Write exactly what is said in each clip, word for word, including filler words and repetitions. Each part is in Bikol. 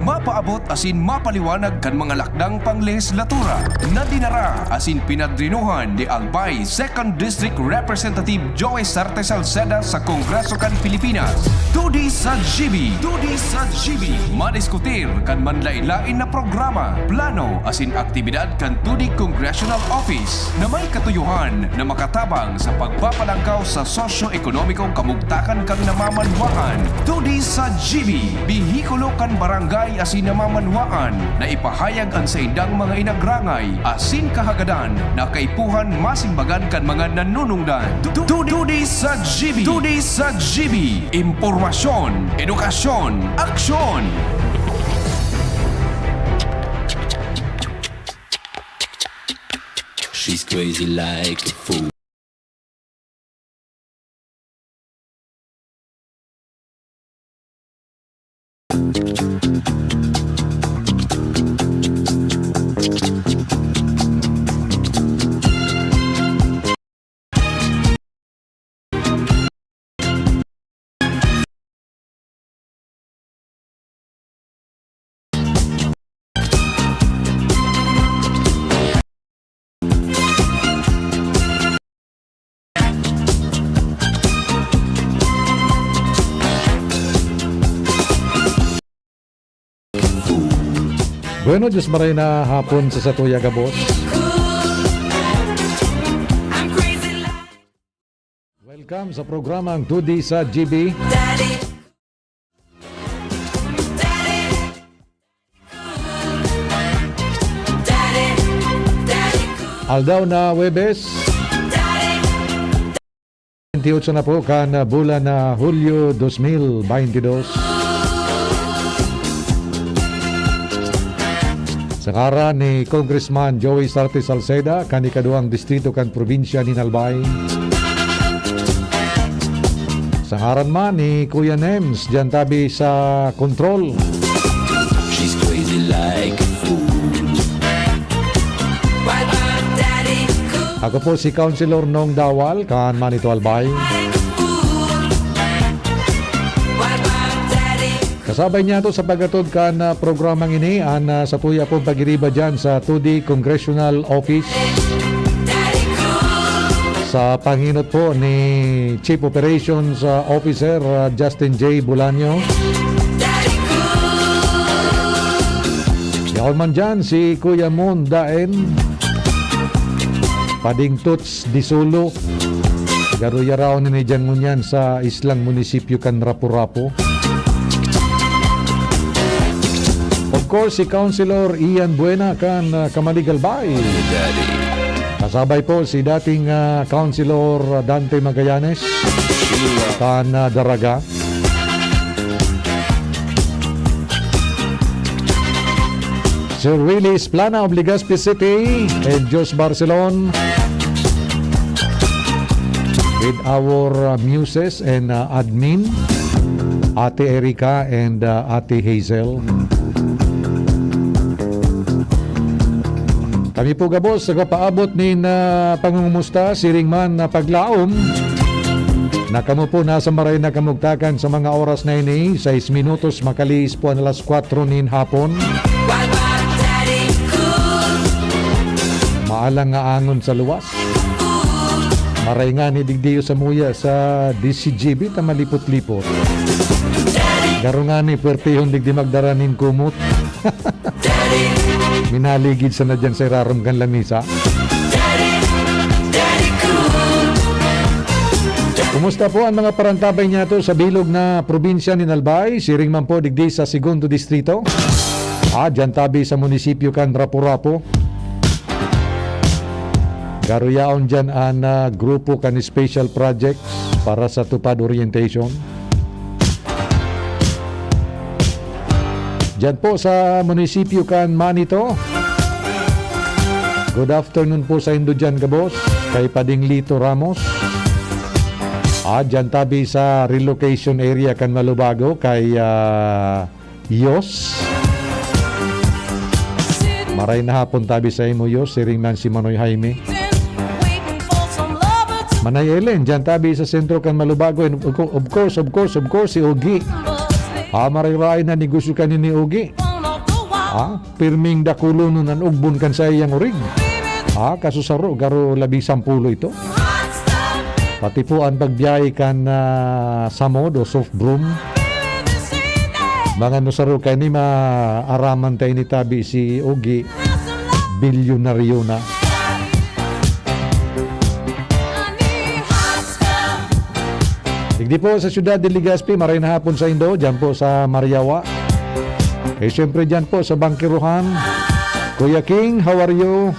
Papaabot asin mapaliwanag kan mga lakdang panglehislatura na dinara asin pinadrinohan ni Albay Second District Representative Joey Sarte Salceda sa Kongreso kan Pilipinas. Todi sa G B. Todi sa G B. Madiskutir kan manlain-lain na programa, plano asin aktibidad kan Todi Congressional Office na may katuyohan na makatabang sa pagpapalangkaw sa sosyo-ekonomikong kamugtakan kan namamanwaan. Todi sa G B, behikulo kan barangay asin namamanwaan na ipahayag an saindang mga inagrangay asin kahagadan na kaipuhan masimbagan kan mga nanunungdan. Tu-, tu-, Todi sa G B. Todi sa G B. Impormasyon, edukasyon, aksyon! She's crazy like a fool. Bueno, Diyos maray na hapon sa satuya gabos. Welcome sa programang Todi sa G B. Aldaw na Huwebes, twenty-eight na po kan bulan na Hulyo dos mil baynte dos. Sa ngaran ni Congressman Joey Sarte Salceda, kan ikaduwang distrito kan probinsya nin Albay. Sa ngaran man ni Kuya Nems, diyan tabi sa kontrol. She's crazy like a fool. Ako po si Councilor Nong Dawal, kan Manito Albay. Kasabay niyato sa paghatod kan, ah, programang ini, an, ah, satuya pong pagiriba diyan sa Todi Congressional Office. Sa pangenot po ni Chief Operations, ah, Officer, ah, Justin J Bolaño. Yaon man diyan si Kuya Mon Daen. Pading Toots Disulo. Garo yaraon ini diyan ngunyan sa islang munisipyo kan Rapu-Rapu. Of course, si Councilor Ian Buena kan, ah, Camalig Albay. Kasabay po si dating, ah, Councilor Dante Magallanes kan, ah, Daraga. Sir Willie Esplana of Legazpi City and Josh Barcelon with our, uh, muses and, uh, admin, Ate Erica and, uh, Ate Hazel. Kami po gabos nagpapaabot nin, ah, pangungumusta, siring man na paglaom na kamo po nasa maray na kamugtakan sa mga oras na ini, sais minutos makalihis po an alas kwatro nin hapon. Maalang nga angon sa luwas. Maray ngani digdi samuya sa D C G B ta malipot-lipot. Garo ngani pwertehon digdi magdara nin kumot. Minaligid sana diyan sa irarom kan lamisa. Kumusta po an mga parantabay niyato sa bilog na probinsya nin Albay, siring man po digdi sa Segundo Distrito? Ah, diyan tabi sa munisipyo kan Rapu-Rapu. Garo yaon diyan an, ah, grupo kan special projects para sa TUPAD orientation. Diyan po sa munisipyo kan Manito. Good afternoon po saindo diyan, gabos, kay Pading Lito Ramos. Ah, diyan tabi sa relocation area kan Malubago kay, ah, Yos. Maray na hapon tabi saimo, Yos, siring man si Manoy Jaime. Manay Ellen, diyan tabi sa sentro kan Malubago. And of co-, of course, of course, of course, si Ogie. Ah, maray-ray na negosyo kanini, Ogie. Ah, pirming dakulonon an ugbon kan saiyang orig. Ah, kasusaro, garo labi sampulo ito. Pati po an pagbiyahe kan, ah, samod o soft broom. Mga nusaro kaini, maaraman ta ini tabi si Ogie, bilyonaryo na. Digdi po sa siyudad de Legazpi, maray na hapon sa indo, dyan po sa Mariawa. Eh, siyempre, dyan po sa Bangkiruhan. Kuya King, how are you?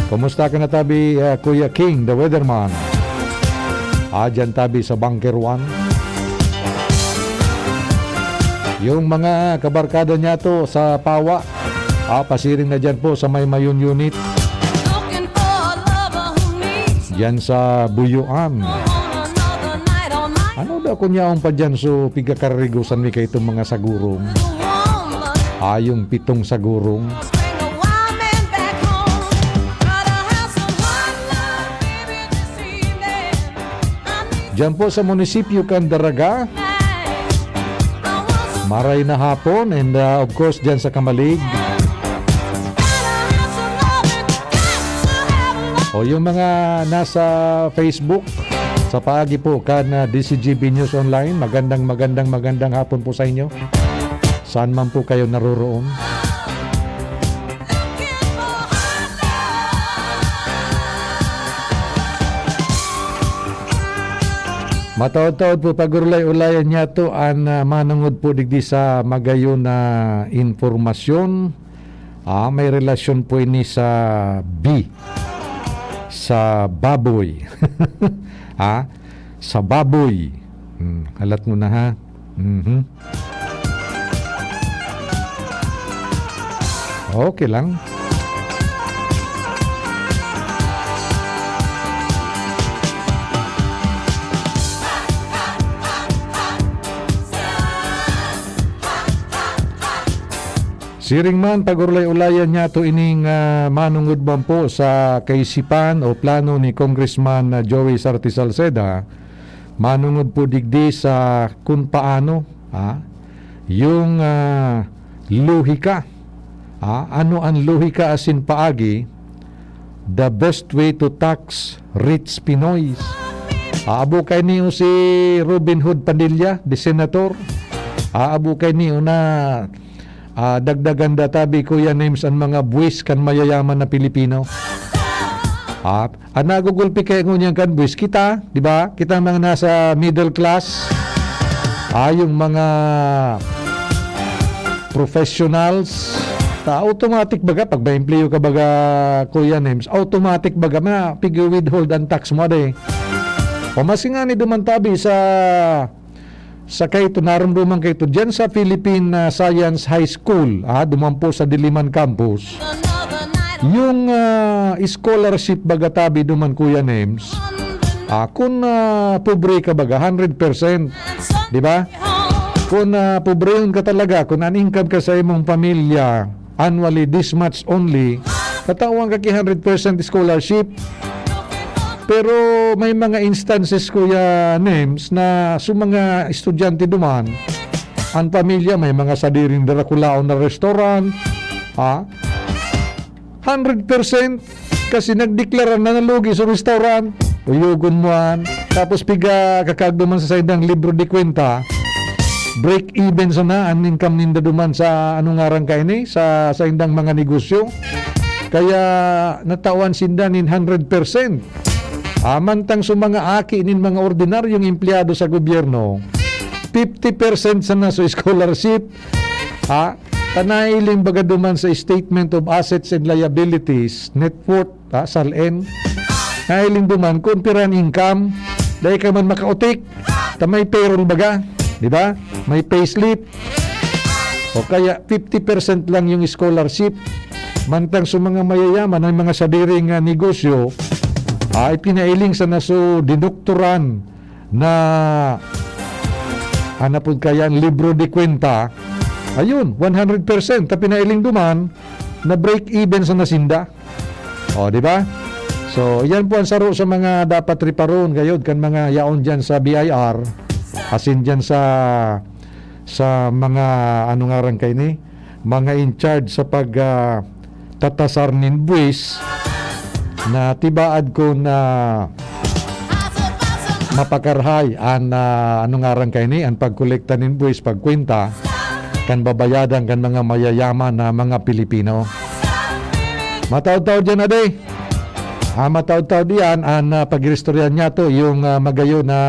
Kumusta ka na tabi, ah, Kuya King, the weatherman? Ah, dyan tabi sa Bangkiruhan. Yung mga kabarkada niya to sa Pawa, ah, pasiring na dyan po sa may Mayon Unit. Dyan sa Buyuan. Ano daw kun yaon pa dyan, so pigkakaririgosan mi kaitong mga sagurong? Ah, yung pitong sagurong. Diyan po sa munisipyo kan Daraga. Maray na hapon and, ah, of course, diyan sa Camalig. O yung mga nasa Facebook, sa paagi po kan, ah, D C G B News Online, magandang, magandang, magandang hapon po sa inyo. Saan man po kayo naroroon. Mataod-taod po, pag-urulay-ulayan niya to, an, ah, manungod po digdi sa magayon na impormasyon. Ah, may relasyon po ini sa B. Sa baboy. Ah, sa baboy. Hmm, halat mo na, ha? Mhm. Okay lang. Siring man, pag-urulay-ulayan niya to ining, ah, manungod man po sa kaisipan o plano ni Congressman, ah, Joey Sarte Salceda, manungod po digdi sa kun paano, ah, yung, ah, lohika. Ah, ano an lohika asin paagi? The best way to tax rich Pinoys. Aabo kaini o si Robin Hood Padilla, the senator. Aabo kaini o na, ah, dagdagan da tabi, Kuya Nems, an mga buwis kan mayayaman na Pilipino. Ah, An nagugulpi kaya ngunyan kan buwis, kita, di ba? Kita mga nasa middle class, ah, yung mga professionals, ta automatic baga, pag ma-empleyo ka baga, Kuya Nems, automatic baga, ma-, pig-withhold ang tax mo, ade. O mas nga ni duman tabi sa Sa kaito, narumduman kaito, diyan sa Philippine, ah, Science High School, ah, duman po sa Diliman Campus, yung, ah, scholarship baga tabi duman, Kuya Nems, ah, kun, ah, pobre ka baga, hundred percent, di ba? Kun, ah, pobrehon ka talaga, kun an income ka sa imong pamilya, annually, this much only, tatawan ka ki hundred percent scholarship. Pero may mga instances, Kuya Nems, na sa mga estudyante duman, ang pamilya may mga sadiring darakulaon na restaurant, ha? Hundred percent kasi nagdeklara na nalugi sa restaurant. Uyogon mo an. Tapos piga kakagduman sa saindang libro de kwenta, break even sana ang income ninda duman sa, ano ngaran kaini, sa, sa indang mga negosyo. Kaya natawan sinda nin hundred percent. Amantang sa mga aki nin mga ordinaryong empleyado sa gobyerno, fifty percent sana sa scholarship, ha? Ta nailing baga duman sa statement of assets and liabilities, net worth, ha, SALN. Nailing duman kung pira an income, dai ka man makautik, ta may payroll baga, di ba? May payslip. O kaya fifty percent lang yung scholarship. Mantang sa mga mayayaman, ang mga sadiring, ah, negosyo, ah, ipinailing sana sa dinukturan na, ano po kaya, ang libro de kwenta, ayun, one hundred percent, ta pinailing duman, na break even sana sinda. O, di ba? So, yan po ang saro sa mga dapat riparon gayod kan mga yaon diyan sa B I R, asin diyan sa sa mga, ano ngaran kaini, mga in charge sa pag, ah, tatasar nin buwis na tibaad kun, ah, mapakarahay an, ah, ano ngaran kaini, an pagkolekta nin buwis, pagkwenta kan babayadan kan mga mayayaman na mga Pilipino. Mataod-taod yan, ade. Ah, mataod-taod iyan an, ah, pag-iristoryahan niyato, yung, ah, magayon na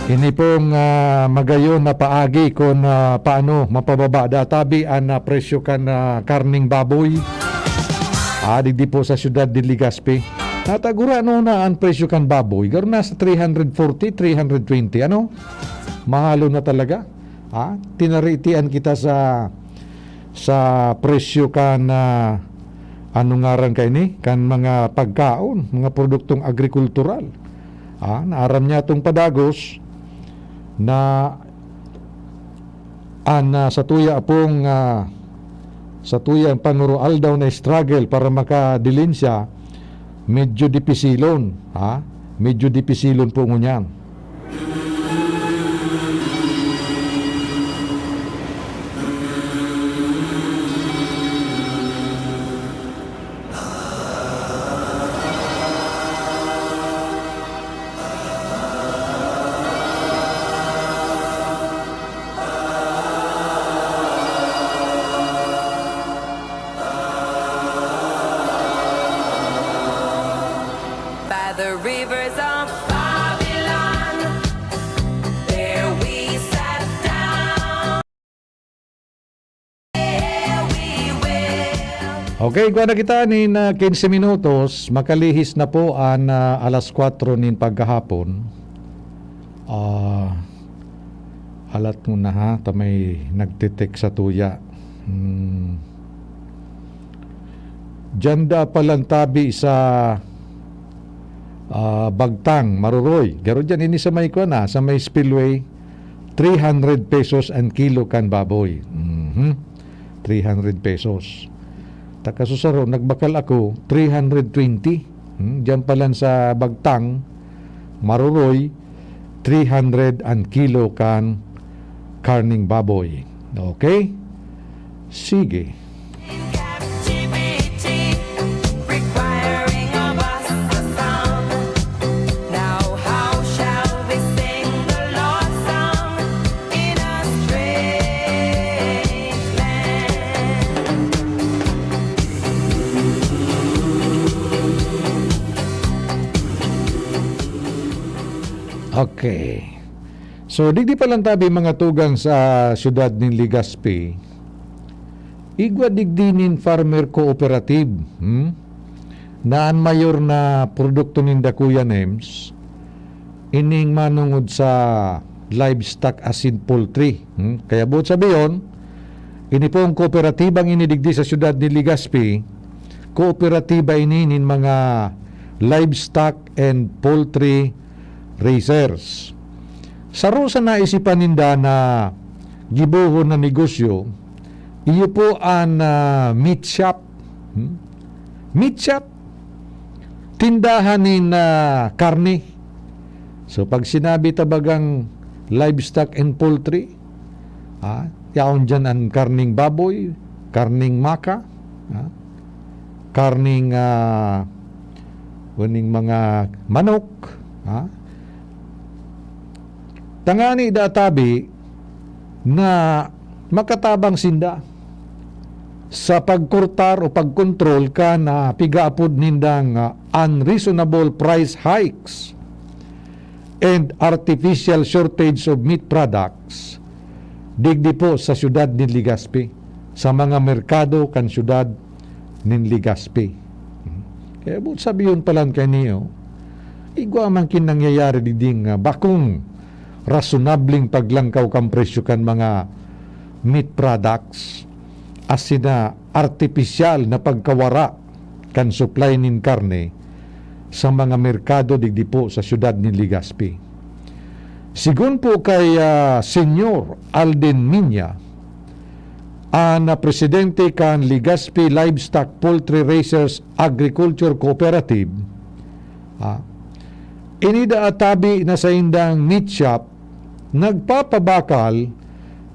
ini pong, ah, magayon na paagi kun, ah, paano mapababa da tabi an, ah, presyo kan, ah, karning baboy. Ah, digdi po sa siyudad de Legazpi. Natagura no na an presyo kan baboy, garo nasa three hundred forty, three hundred twenty, ano? Mahalo na talaga. Ah, tinaritian kita sa, sa presyo kan, ah, ano ngaran kaini? Kan mga pagkaon, mga produktong agrikultural. Ah, naaram niyato padagos na an, ah, sa tuya pong, ah, sa tuyang panguroaldaw na struggle para makadilin siya, medyo dipisilon, ha? Medyo dipisilon po ngunyan. By the rivers of Babylon, there we sat down. There we will. Okay, igwa na kita nin, ah, quince minutos. Makalihis na po an, ah, alas kwatro nin pagkahapon. Ah, halat mo na ha, ta may nagte-text sa tuya. Hmm. Diyan da palantabi sa, ah, Bagtang, Maroroy. Garo diyan, ini sa may kuwan, ah, sa may spillway, three hundred pesos an kilo kan baboy. Mhm. Three hundred pesos. Taka susaro, nagbakal ako, three hundred twenty. Hmm, diyan pa lang sa Bagtang, Maroroy, three hundred an kilo kan karning baboy. Okay? Sige. Requiring of us a song. Now how shall we sing the Lord's song in a strange land? Okay. So, digdi pa lang tabi, mga tugang, sa siyudad nin Legazpi, igwa digdi nin farmer cooperative, hmm? Na an mayor na produkto ninda, Kuya Nems, ining manongod sa livestock asin poultry, hmm? Kaya buot sabihon, ini pong kooperatibang ini digdi sa siyudad ni Legazpi, kooperatiba ini nin mga livestock and poultry raisers. Saro sa naisipan ninda na gibohon na negosyo, iyo po an, ah, meat shop. Hmm? Meat shop, tindahan nin, ah, karne. So, pag sinabi ta bagang livestock and poultry, ah, yaon diyan an karning baboy, karning maka, ah, karning, ah, kuning mga manok, ha? Tangani da tabi na makatabang sinda sa pagkortar o pagkontrol kan, ah, pigaapod nindang, ah, unreasonable price hikes and artificial shortage of meat products digdi po sa siyudad nin Legazpi, sa mga merkado kan siyudad nin Legazpi. Kaya buot sabihon pa lang kaniyo, igwa man kin nangyayari digding, ah, bakong rasonableng paglangkaw kan presyo kan mga meat products, asin na artipisyal na pagkawara kan supply nin karne sa mga merkado digdi po sa siyudad nin Legazpi. Sigon po kay, ah, Senyor Alden Minya, an, ah, presidente kan Legazpi Livestock Poultry Raisers Agriculture Cooperative, ah, ini daa tabi na saindang meat shop nagpapabakal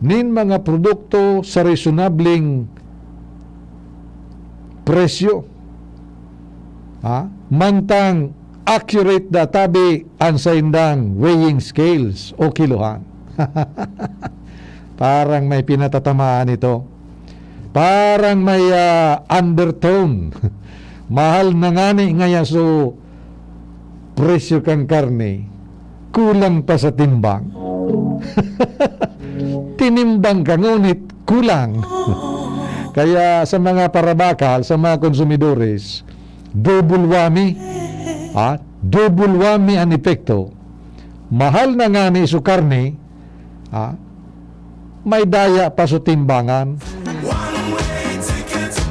nin mga produkto sa resonableng presyo. Ha? Mantang accurate daa tabi an saindang weighing scales o kilohan. Parang may pinatatamaan ito. Parang may, ah, undertone. Mahal na ngani ngaya so presyo kan karne, kulang pa sa timbang. Tinimbang ka, ngunit kulang. Kaya sa mga parabakal, sa mga konsumidores, double whammy. Ha? Double whammy an epekto. Mahal na ngani so karne, ha? May daya pa so timbangan.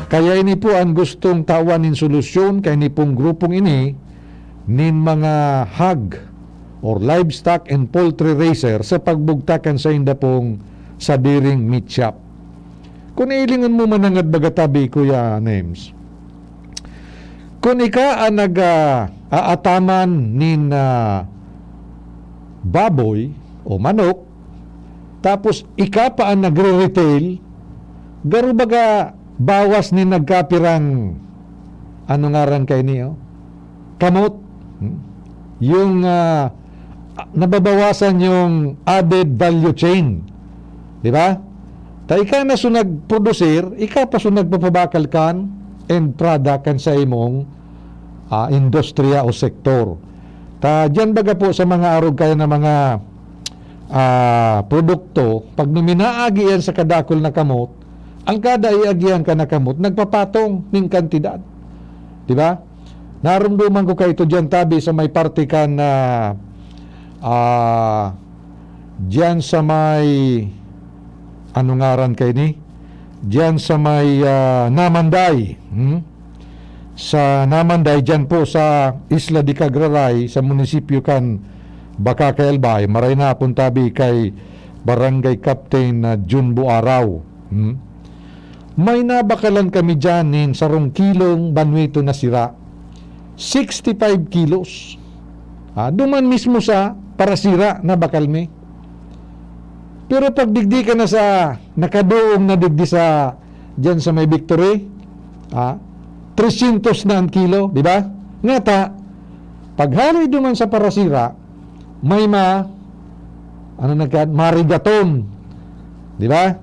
Kaya ini po an gustong tawan nin solusyon kaini pong grupong ini nin mga hog or livestock and poultry raiser sa pagbugtak kan sainda pong sadiring meat shop. Kung ilingon mo manangad baga tabi, Kuya Names, kung ika an nag, ah, aataman nin, ah, baboy o manok, tapos ika pa an nagre-retail, garo baga bawas nin nagkapirang, ano ngaran kaini, oh? Kamot. Hmm? Yung, ah, nababawasan yung added value chain. Di ba? Ta ika na so nagprodusir, ika pa so nagpapabakal kan end product kan sa imong, ah, industriya o sektor. Ta diyan baga po sa mga arog kaya na mga, ah, produkto, pag numinaagi yan sa kadakul na kamot, ang kada iagihan ka na kamot, nagpapatong ning kantidad. Di ba? Narumduman ko kaito diyan tabi sa may parte kan, ah, ah, diyan sa may, ano ngaran kaini? Diyan sa may, ah, Namanday. Hmm? Sa Namanday, diyan po sa Isla de Cagraray, sa munisipyo kan Bacacay, Albay. Maray na pong tabi kay Barangay Captain, ah, Jun Buaraw. Hmm? May nabakalan kami diyan nin sarong kilong banwito na sira. Sixty-five kilos. Ah, duman mismo sa parasira nabakal mi. Pero pag digdi ka na sa nakaduong na digdi sa, diyan sa may Victory, ah, trescientos na ang kilo, di ba? Ngata, paghaloy duman sa parasira, may ma-, ano na ka, marigaton. Di ba?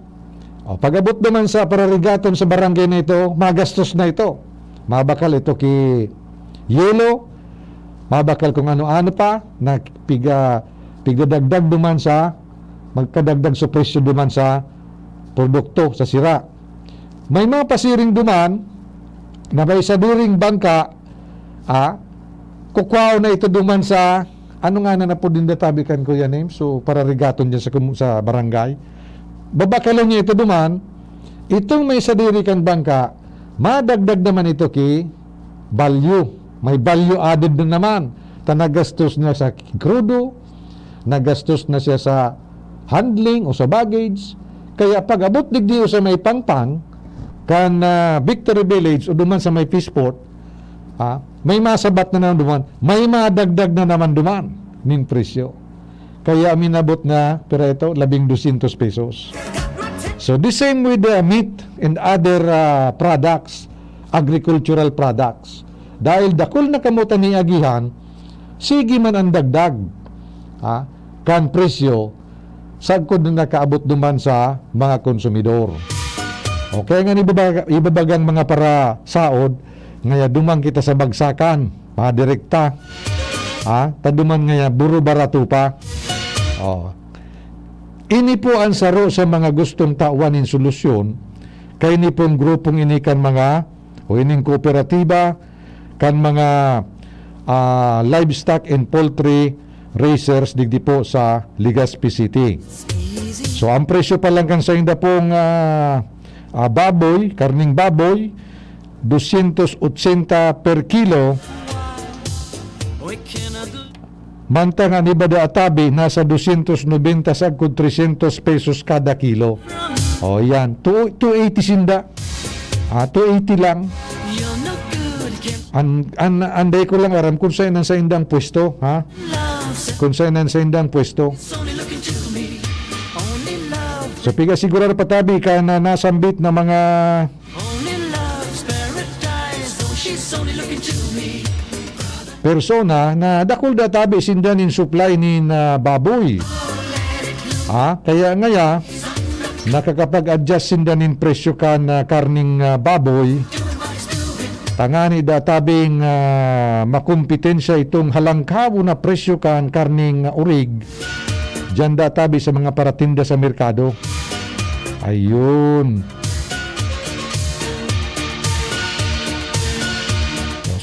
O, pag-abot naman sa pararigaton sa barangay na ito, magastos na ito. Mabakal ito ki yelo, mabakal kung ano-ano pa, na piga-, pigdadagdag duman sa, magkadagdag sa presyo duman sa produkto, sa sira. May mga pasiring duman, na may sadiring bangka, ah, kukwaw na ito duman sa, ano nga na napod ninda tabi kan Kuya Name? So, pararigaton dyan sa kum-, sa barangay. Babakalon niya ito duman, itong may sadiri kan bangka, madagdag naman ito ki value. May value added na naman. Ta nagastos na sa krudo, nagastos na siya sa handling o sa baggage. Kaya pag-abot digdi o sa may pangpang, kan, ah, Victory Village o duman sa may Fishport, ah, may masabat na naman duman, may madagdag na naman duman ning presyo. Kaya minabot na, pira ito, labing dosyentos pesos. So, the same with the meat and other, ah, products, agricultural products. Dahil dakul na kamot an niagihan, sige man ang dagdag, ha, kan presyo, sagkod na nakaabot duman sa mga konsumidor. Okay, nga ibabaga-, ibabagang mga parasaod, ngaya duman kita sa bagsakan, mga direkta. Ha? Ta duman ngaya, buro barato pa. Oh. Ini po ang saro sa mga gustong tawan nin solusyon, kaini pong grupong ini kan mga, o ining kooperatiba, kan mga, ah, livestock and poultry raisers digdi po sa Legazpi City. So, ang presyo pa lang kan sainda pong, ah, ah, baboy, karning baboy, dosyentos otsenta per kilo. Mantang an iba daa tabi, nasa dosyentos nobenta sagkod tresyentos pesos kada kilo. O, yan. Two, two eighty sinda. Ah, two eighty lang. An, an, anday ko lang aram kung saan ang saindang pwesto, ha? Kung saan ang saindang pwesto. So, piga sigurado pa tabi ka na nasambit na mga persona na dakul da tabi sinda nin supply nin, ah, baboy. Ah, kaya ngaya, nakakapag-adjust sinda nin presyo kan, ah, karning, ah, baboy. Tangani da tabing, ah, makompetensya itong halangkawo na presyo kan karning, ah, urig. Diyan da tabi sa mga paratinda sa merkado. Ayun.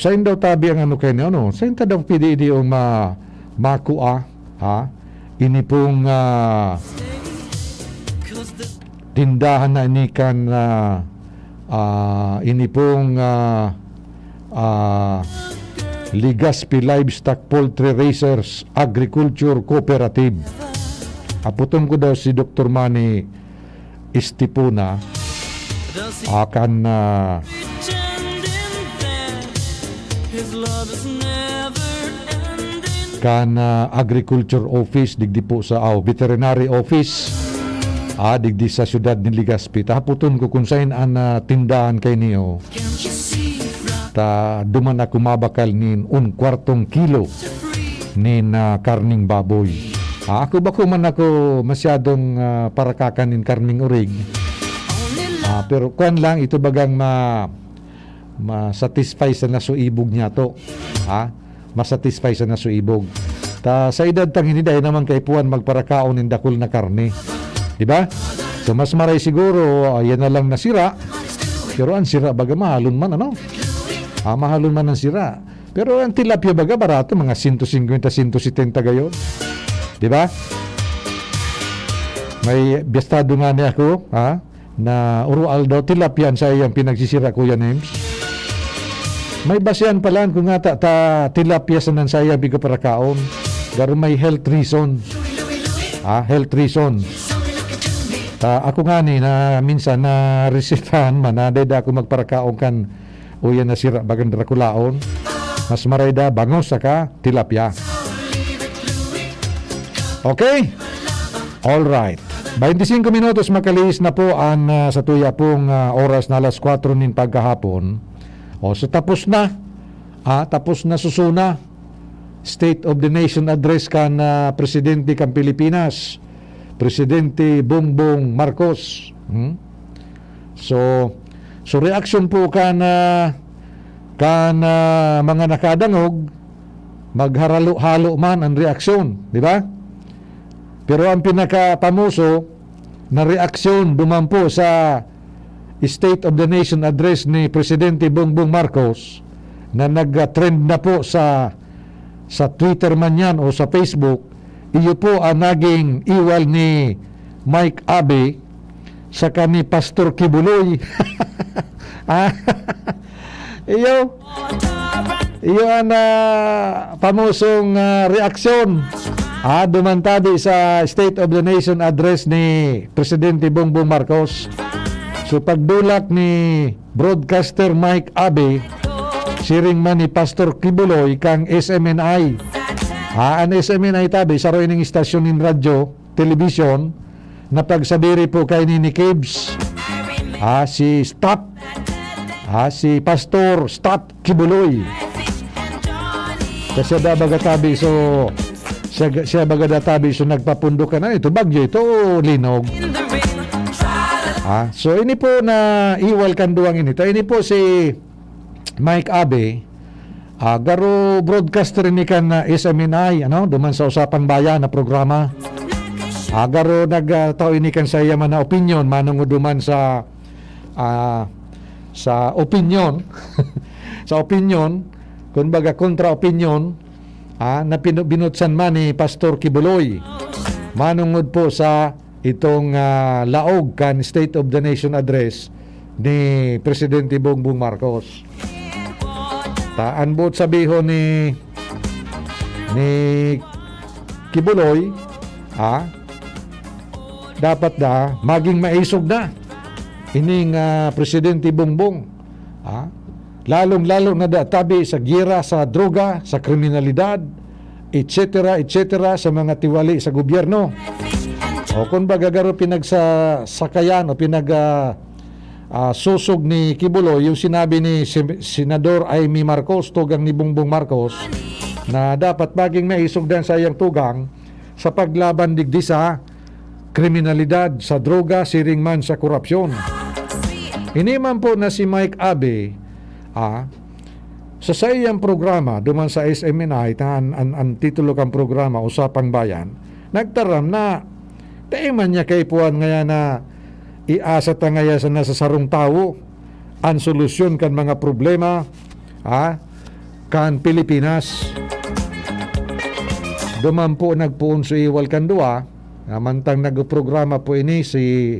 Sain daw tabi ang ano kaini, ano? Sain ta daw pwede ini yung ma-, makua, ha? Ini pong, ah, tindahan na ini kan, ah, ah, ini pong, ah, ah, Legazpi Livestock Poultry Raisers Agriculture Cooperative. Aputon ko daw si Doktor Manny Estipona, akan, ah, kan, ah, agriculture office digdi po sa, aw, veterinary office, ah, digdi sa siyudad ni Legazpi. Tahaputon ko kung sain an, ah, tindahan kaini, oh. Ta duman ako mabakal nin un kwartong kilo nin, ah, karning baboy. Ah, ako bako man ako masyadong, ah, parakakan nin karning urig. Ah, pero kuwan lang, ito bagang ma-, ma-satisfy sa nasuibog niya to. Ha? Ma-satisfy sa nasuibog. Ta sa edad tang ini, dai naman kaipuhan magparakaon nin dakul na karne. Di ba? So, mas maray siguro, ah, yan na lang nasira. Pero ang sira, baga, mahalon man, ano? Ah, mahalon man ang sira. Pero ang tilapia, baga, barato, mga sento singkwenta, sento setenta gayon. Di ba? May biyastado nga niya ako, ha? Na urual daw, tilapia an saiyang pinagsisira, Kuya Nems. May basehan pala an kung ata ta tilapia sa nan saiyang bigo para kaon. Garo may health reason. Ha? Health reason. Ta, ako ngani na minsan naresetahan man na dai da ako magparakaon kan uyan na sira bagang drakulaon. Mas maray da bangos saka tilapia. Okay? All right. Bainti singko minutos makalihis na po an, ah, sa tuya pong, ah, oras na alas kwatro nin pagkahapon. O, so tapos na. Ah, tapos na, susuna. State of the Nation Address kan, ah, Presidente kan Pilipinas, Presidente Bongbong Marcos. Hmm? So, so reaksyon po kan, ah, kan, ah, mga nakadangog, magharalo-halo man ang reaksyon, di ba? Pero ang pinakapamoso na reaksyon duman po sa State of the Nation Address ni Presidente Bongbong Marcos na nag-trend na po sa, sa Twitter man yan o sa Facebook, iyo po ang naging iwal ni Mike Abe saka ni Pastor Kibuloy. Ah, iyo, iyo ang, ah, pamosong, ah, reaksyon, ah, duman tabi sa State of the Nation Address ni Presidente Bongbong Marcos. So, pagdulak ni broadcaster Mike Abe, siring man ni Pastor Kibuloy kang S M N I. Ah, an S M N I tabi, saro ining istasyon nin radyo, telebisyon, na pagsadiri po kaini ni Kibs. Ah, si Stat. Ah, si Pastor Stat Kibuloy. Kasi da baga tabi, so, siya, siya baga da tabi, so nagpapundok ka na. Ito bagyo, ito linog. Ah, so ini po na iwal kan duwang ini. Ta ini po si Mike Abe, ah, garo broadcaster ini kan, ah, S M N I, ano, duman sa Usapang Bayan na programa. Ah, garo nag, ah, tao ini kan sa iya man na opinyon, manungod duman sa, ah, sa opinyon, sa opinyon, kumbaga kontra opinyon, ah, na pinu-, binutsan man ni Pastor Kibuloy. Manungod po sa itong, ah, laog kan State of the Nation Address ni Presidente Bongbong Marcos. Ta, an boot sabihon ni, ni Kibuloy, ah, dapat da maging maisog na ining, ah, Presidente Bongbong, ah. lalong-lalo na da tabi sa giyera sa droga, sa kriminalidad, et cetera, et cetera, sa mga tiwali sa gobyerno. O kumbaga, garo pinagsasakayan o pinag, ah, ah, sosog ni Quiboloy yung sinabi ni Sen-, Senador Imee Marcos, tugang ni Bongbong Marcos, na dapat maging maisog dan sa iyang tugang sa paglaban digdi sa kriminalidad, sa droga, siring man sa korupsyon. Ini man po na si Mike Abe, ah, sa saiyang programa, duman sa S M N I, ta an, an, an titulo kan programa, Usapang Bayan, nagtaram na dai man niya kaipuhan ngaya na iasa ta ngaya sa nasa sarong tawo an solusyon kan mga problema, ah, kan Pilipinas. Duman po nagpoon sa iwal kan duwa, ah, mantang nagprograma po ini si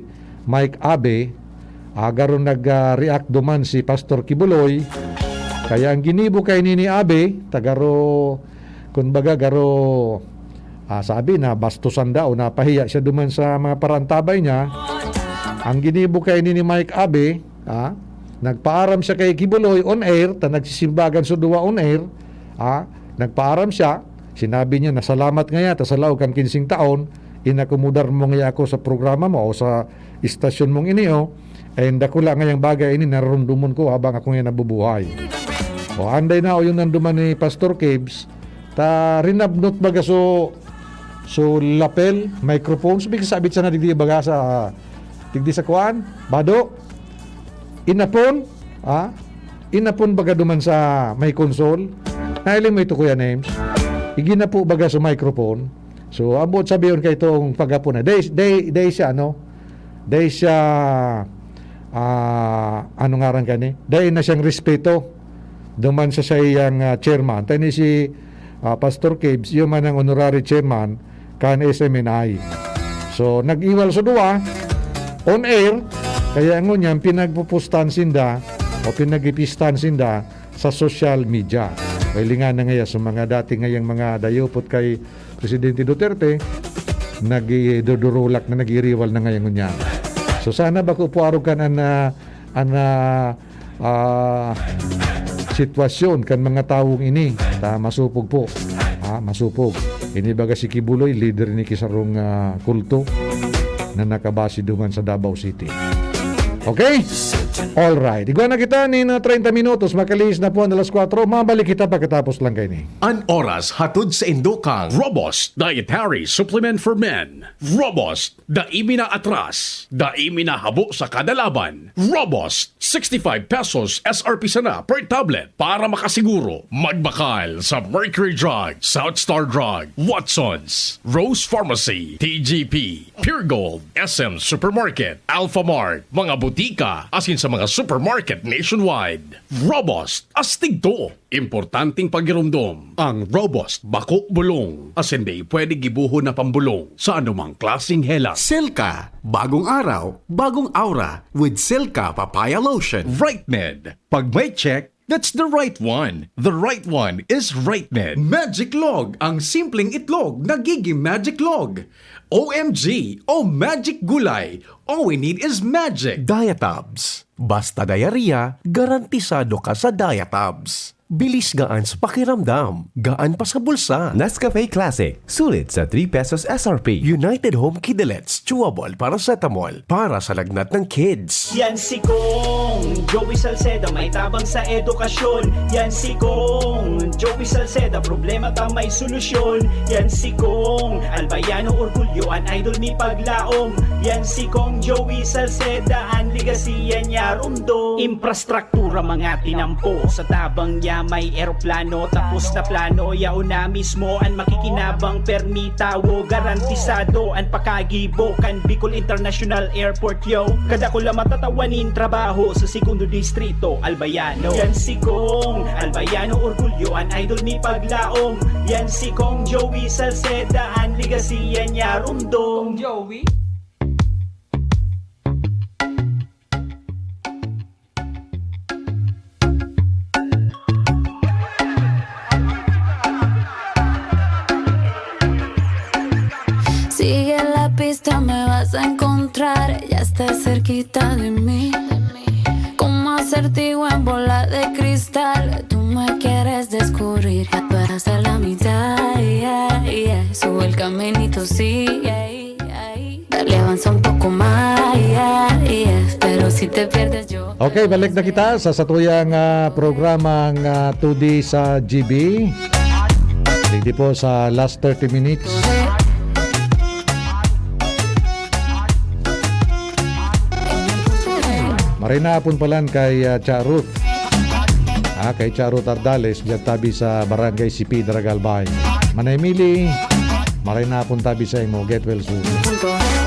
Mike Abe, ah, garo nag, ah, react duman si Pastor Quiboloy. Kaya ang ginibo kaini ni Abe, ta garo, kumbaga garo, ah, sabi na bastusan daw, napahiya siya duman sa mga paraantabay niya. Ang ginibo kaini ni Mike Abe, ah, nagpaaram siya kay Quiboloy on air, ta nagsisimbagan sa duwa on air, ah, nagpaaram siya, sinabi niya na salamat ngaya ta sa laog kan kinsing taon, inakomodar mo ngaya ako sa programa mo o sa istasyon mong ini, oh. And dakula ngayang bagay ini nararumdumon ko habang ako ngayon nabubuhay. O, anday na, o, yun nanduman ni Pastor Cubes, ta rinabnot baga so, so lapel, microphone, so, sabit sana digdi baga sa, digdi sa kuan, bado, inapon, ah, inapon baga duman sa may konsol. Nahiling mo ito, Kuya Names? Iginapo baga sa microphone. So, ang buot sabihon kay itong pag-apo na, dai, dai, dai siya, ano, dai siya, ah, ano ngaran kani? Dai na siyang respeto duman sa saiyang, ah, chairman. Tani si, ah, Pastor Cubes, iyo man ang honorary chairman kan S M N I. So, nag-iwal sa duwa, on air, kaya ngunyan pinagpupustahan sinda o pinagipistahan sinda sa social media. Mahilingan na ngaya sa mga dati ngayang mga dayupot kay Presidente Duterte, nagidudurulak na, nagiriwal na ngayon niya. So, sana bako po arog kan an, ah, an, ah, ah, sitwasyon kan mga tawong ini. Ta, masupog po. Ha, masupog. Ini baga si Quiboloy, leader ni kisarong, ah, kulto na nakabase duman sa Davao City. Okay? All right. Igwa na kita nin, ah, treinta minutos. Makalihis na po ang alas kwatro. Mabalik kita pagkatapos lang kaini. An oras hatod sa indokang Robust Dietary Supplement for Men. Robust, dai mi na atras, dai mi na habo sa kada laban. Robust, sixty-five pesos S R P sana per tablet. Para makasiguro, magbakal sa Mercury Drug, South Star Drug, Watsons, Rose Pharmacy, T G P, Pure Gold, S M Supermarket, Alpha Mart, mga butika, asin sa mga supermarket nationwide. Robust, astig to. Importanteng pagiromdom, ang Robust bako bulong, asin dai pwede gibohon na pambolong sa anumang klaseng helang. Silka, bagong araw, bagong aura, with Silka Papaya Lotion. Right Med, pag may check, that's the right one. The right one is Right Med. Magic Log, ang simpleng itlog nagiging Magic Log. O M G, o Magic Gulay, all we need is magic. Diatabs. Basta diarrhea, garantisado ka sa Diatabs. Bilis gaan sa pakiramdam, gaan pa sa bulsa. Nescafe Classic, sulit sa three pesos S R P. United Home Kidilets, chewable paracetamol para sa lagnat ng kids. Yan si Kong Joey Salceda, may tabang sa edukasyon. Yan si Kong Joey Salceda, problema ta may solusyon. Yan si Kong Albayano Orgulyo, an idol mi paglaom. Yan si Kong Joey Salceda, an legacy yan niya rumdom. Infrastruktura mga tinampo, sa tabang niya may eroplano. Tapos na plano, yaon na mismo an makikinabang. Permi tawo, garantisado an pakagibo kan Bicol International Airport, yo. Kadakula matatawa nin trabaho sa segundo distrito, Albayano. Yan si Kong Albayano Orgulyo, an idol mi paglaom. Yan si Kong Joey Salceda, an legacy yan niya rumdom. Kong Joey? Sigue la pista, me vas a encontrar, ya está cerquita de mí. Con más Acertigo en bola de cristal, tú me quieres descubrir, para hacer la mitad, yeah, yeah. Sube el caminito, sí, yeah, yeah. Dale, avanza un poco más, yeah, yeah. Pero si te pierdes, yo. Okay, balik na kita sa satuyang ah, programang ah, two D sa G B. Digdi po sa last thirty minutes. Maray na hapon palan kay ah, Cha Ruth. Ah, kay Cha Ruth Ardales, diyan tabi sa Barangay Sipi, Daraga, Albay. Manay Mili, maray na hapon tabi sa imo. Get well soon.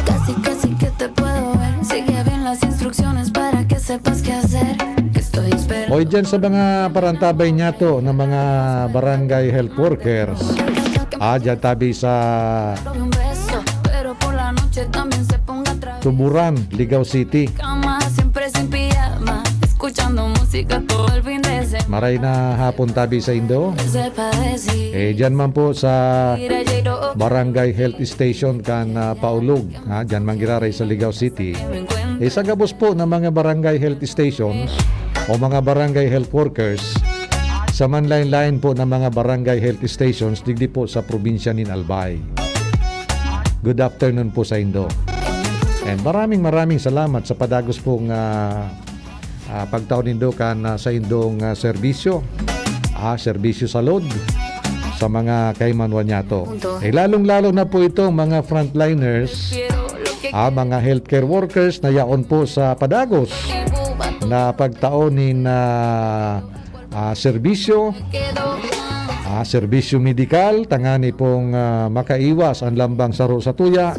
Casi, casi que te puedo ver. Sigue bien las instrucciones para que sepas qué hacer. Que estoy esperando. O dyan sa mga parantabay niyato na mga barangay health workers. Ah, dyan tabi sa Un beso, pero por la noche también se ponga otra vez. Tuburan, Ligao City. Cama, siempre sin pijama, escuchando música todo el fin de semana. Maray na hapon tabi sa indo. Sepa decir, Eh, dyan man po sa mira, J-Lo, Barangay Health Station kan ah, Paulog. Ha, dyan man giraray sa Ligao City. me encuentro. Eh, sa gabos po ng mga barangay health stations o mga barangay health workers, sa manlain-lain po ng mga barangay health stations, digdi po sa probinsya nin Albay. Good afternoon po sa indo. And maraming maraming salamat sa padagos pong ah, ah, pagtao nindo kan ah, sa indong ah, serbisyo. Ah, serbisyo salud sa mga kaimanuan niyato. Eh, lalong-lalo na po itong mga frontliners, ah, mga healthcare workers na yaon po sa padagos na pagtao nin ah, ah, serbisyo, ah, serbisyo medikal, tangani pong ah, makaiwas ang lambang saro sa tuya,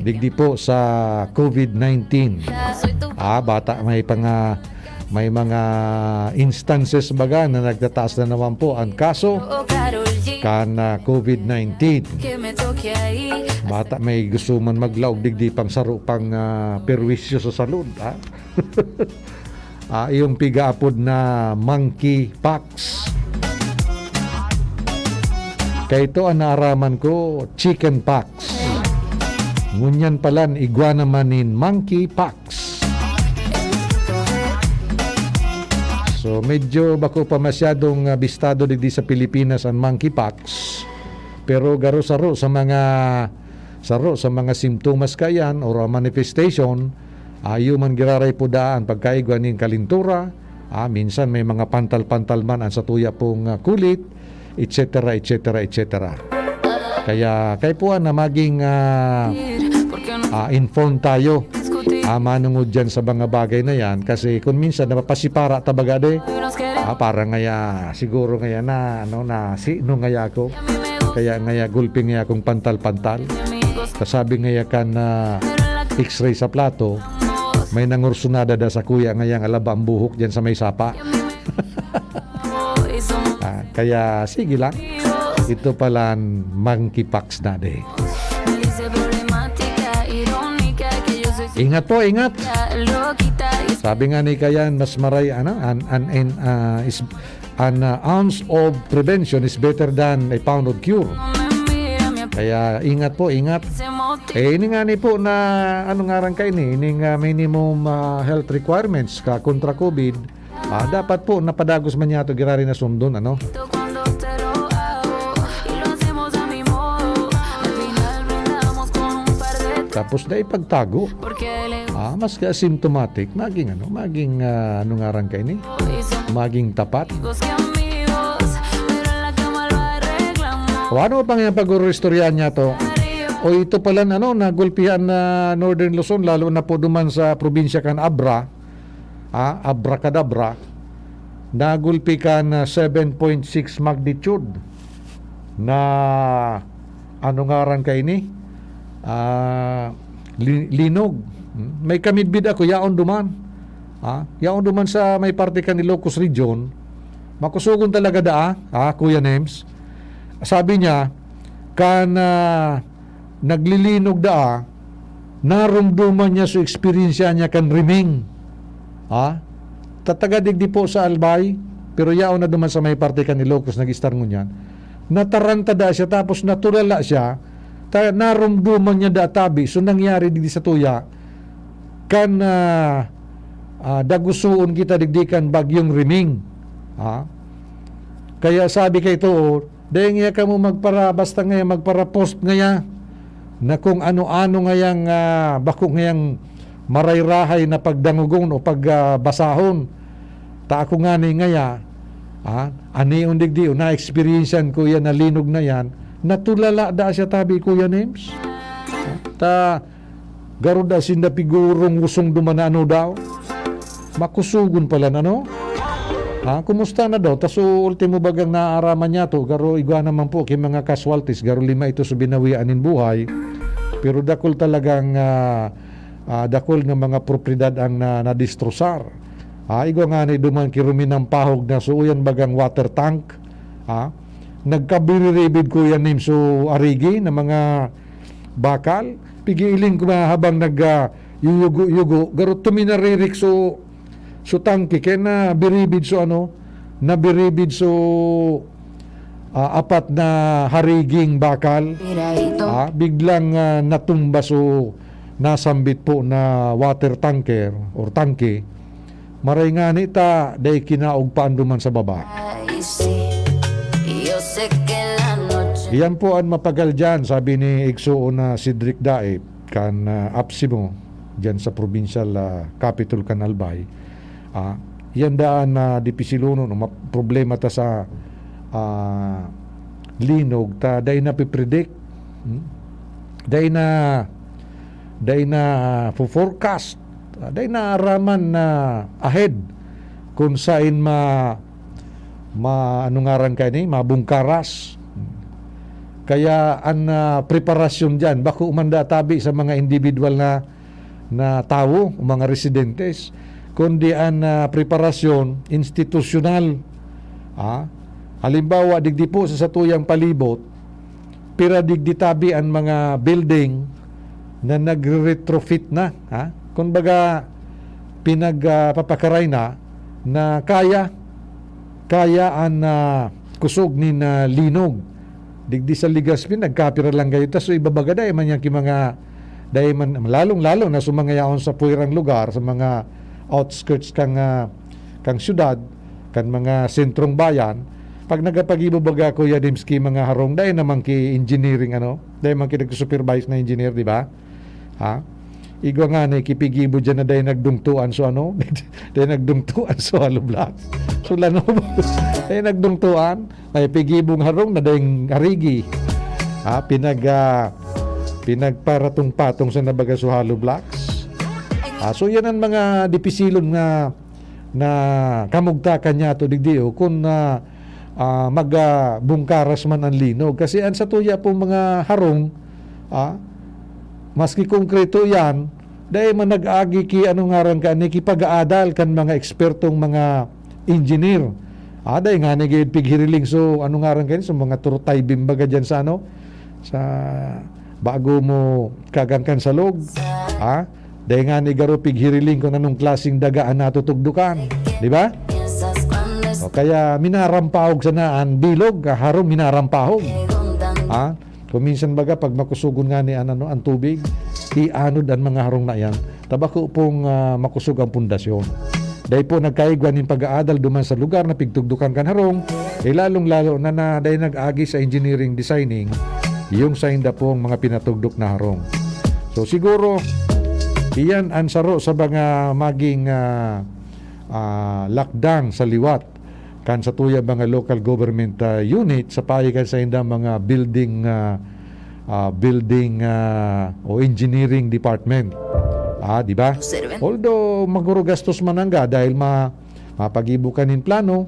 digdi po sa COVID nineteen. Ah, bata may panga may mga instances baga na nagtataas na naman po ang kaso kan ah, COVID nineteen. Bata may gusto man maglaog digdi pang saro pang ah, perwisyo sa salud, ha? Ah, iyong pigaapod na monkeypox. Kay ito ang naaraman ko, chickenpox. Ngunyan palan, igwa naman nin monkeypox. So, medyo bako pa masyadong ah, bistado digdi sa Pilipinas ang monkeypox. Pero garo saro sa mga saro sa mga simptomas kaiyan or manifestation, ayo man giraray po daan pagkaigwa nin kalintura, ah, minsan may mga pantal-pantal man ang satuya pong ah, kulit, et cetera, et cetera, et cetera. Kaya kaipuhan na maging ah, ah, informed tayo ah, manungod dyan sa mga bagay na yan. Kasi kung minsan napapasipara tabaga de, ah, parang ngaya, siguro ngaya na, ano, na sino ngaya ako. Kaya ngaya gulpi ngaya akong pantal-pantal. Kasabi ngaya kan ah, x-ray sa plato, may nangursunada da sa kuya ngaya nga laba ang buhok dyan sa may sapa. Ah, kaya sige lang. Ito palan monkeypox na de. Ingat po, ingat. Sabi nga ni Kayan, mas maray, ano, an, an, an, ah, is, an ah, ounce of prevention is better than a pound of cure. Kaya ingat po, ingat. Eh, ini nga ni po na, ano ngaran ka ini, ining ah, minimum ah, health requirements ka kontra COVID, ah, dapat po napadagos man yato girari na sundon, ano? Tapos na ipagtago. Ah, maski asymptomatic, maging ano, maging ah, ano ngaran ka ini? Maging tapat. O ano pa nga pag-uruistoryahan niya to? O ito pala, ano, nagulpihan na Northern Luzon, lalo na po duman sa probinsya kan Abra, ah, Abracadabra, nagulpi kan ah, seven point six magnitude na, ano ngaran ka ini? Ah, li- linog. Hmm? May kamidbid ako, yaon duman. Ah, yaon duman sa may parte kan Ilocos Region. Makusugon talaga daa, ah, Kuya Nems. Sabi niya, kan ah, naglilinog daa, narumduman niya so eksperyensya niya kan riming. Ha? Tataga digdi po sa Albay, pero yaon na duman sa may parte kan Ilocos nag-istar ngunyan. Nataranta daa siya, tapos natulala siya, ta narumduman niya daa tabi. So, nangyari digdi sa tuya, kan ah, ah, dagusoon kita digdi kan bagyong Riming. Ha? Kaya sabi kay Toor, "Dai ngaya kamo magpara-, basta ngaya magpara-post ngaya na kung ano-ano ngayang, ah, bako ngayang maray-rahay na pagdangogon o pag, ah, basahon. Ta ako ngani ngaya, ah, anion digdi o naeksperyensyahan ko yan na linog na yan, natulala da siya tabi, Kuya Nems." Ta, garo da sinda pigurong usong duman na ano daw. Makusugon pala na, no? Ha, kumusta na daw? Ta so, ultimo bagang naaraman niya to, garo igwa naman po kay mga casualties, garo lima ito sa binawian nin buhay. Pero dakul talagang, ah, ah, dakul nga mga propiedad ang na-, nadestrosar. Ah, igwa nga ni duman ki Ruminampahog na suuyan bagang water tank. Ah, nagkabiribid, Kuya Nems, so arigi na mga bakal. Pigiling ko na habang nag, ah, yuyugo-yugo, garo tuminaririk so, so tangke, kaya nabiribid so ano, nabiribid so, ah, apat na hariging bakal. Ah, biglang, ah, natumba so nasambit po na water tanker or tangke. Maray ngani ta, dai kinaog pa an duman sa baba. Iyan po an mapagal diyan, sabi ni igsoon na Cedric Daip, kan, ah, APSEMO, diyan sa provincial, ah, capital kan Albay. Ah, yan daan na dipisilonon, ma-, problema ta sa, ah, linog, ta dai napipredict. Hmm? Dai na, dai na fo-forecast. Ah, dai naaraman na ahead kung sain ma-, ma-, ano ngaran kaini, mabungkaras. Kaya an, ah, preparasyon diyan, bako man da tabi sa mga individual na, na tawo, mga residentes, kundi an, ah, preparasyon institusyonal. Ah, halimbawa, digdi po sa satuyang palibot, pira digdi tabi an mga building na nagre-retrofit na, ha? Kumbaga, pinag, ah, papakaray na, na kaya, kaya an, ah, kusog nin, ah, linog. Digdi sa Legazpi, nagkapira lang kayo. Tas so iba baga, dai man yan ki mga, dai man, lalong-lalo na sa mga yaon sa puwerang lugar, sa mga outskirts kang, ah, kang syudad, kan mga sentrong bayan, pag nagapagibo baga, Kuya Dims, ki mga harong, dai naman ki engineering, ano, dai man ki nagsusupervise na engineer, di ba? Ha? Igwa nga na ikipigibo dyan na dai nagdungtuan so ano, dai nagdungtuan so hollow blocks. So lanob, dai nagdungtuan, may pigibong harong na dai arigi. Ha? Pinag, ah, pinagparatong-patong sa nabaga so hollow blocks. Ah, so yan ang mga dipisilon nga na kamugtakan niya to digdi, o, kun, ah, ah, mag, ah, bungkaras man an linog. Kasi an satuya pong mga harong, ah, maski konkreto yan, dai man nag-agi ki, ano ngaran ka, ni ki pag-aadal kan mga ekspertong mga engineer. Ah, dai nga ni gayud pighiriling, so, ano ngaran ka, so, mga turutay bimbaga dyan sa, ano, sa bago mo kagangkan sa log. Ah, dai nga ni garo pighiriling kung anong klaseng daga an natutugdukan, di ba? O kaya minarampahog sana an bilog, ah, harong minarampahog. Ha? Kung minsan baga, pag makusugon nga ni an, ano, an tubig, ianod an mga harong na yan. Ta bako pong, ah, makusog ang pundasyon. Dai po nagkaigwa nin pag-aadal duman sa lugar na pigtugdukan kan harong, eh, lalong-lalo na, na dai nag-agi sa engineering designing yung sainda pong mga pinatugdok na harong. So, siguro, iyan ang saro sa mga maging, ah, ah, lakdang sa liwat kan satuyang mga local government, ah, unit sa paagi kan saindang mga building, ah, ah, building, ah, o engineering department. Ah, di ba? Although, maguro gastos man nangga dahil ma-, mapagibo ka nin plano,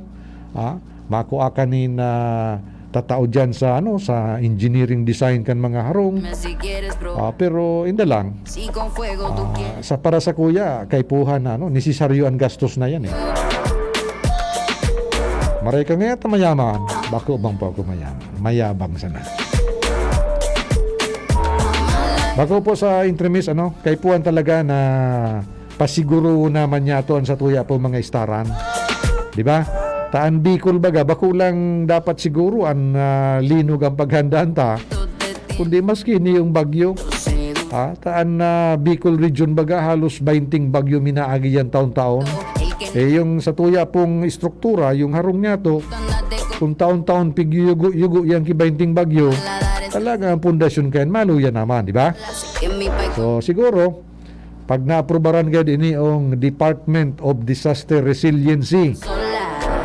ah, makua ka nin, ah, tatao dyan sa, ano, sa engineering design kan mga harong. Ah, pero inda lang. Ah, sa para sa kuya, kaipuhan na, ano, nesesaryo an gastos na yan, eh. Maray ka ngayon, mayaman. Bako bang po ako mayaman? Mayabang sana. Bako po sa entremis, ano, kaipuhan talaga na pasiguro naman niya to ang satuya po mga istaran. Di ba? Ta an Bicol baga, bako lang dapat siguro an, ah, linog ang paghandaan ta, kundi maski ini yung bagyo. Ah, ta an, ah, Bicol Region baga halos baynting bagyo minaagi yan taon-taon. Eh, yung sa tuya pong estruktura, yung harong niya to, kung taon-taon pigyuyugo-yugo yan ki baynting bagyo, talaga ang pundasyon kayan maluya naman, di ba? So, siguro, pag naaprubaran gayod ini ang Department of Disaster Resiliency,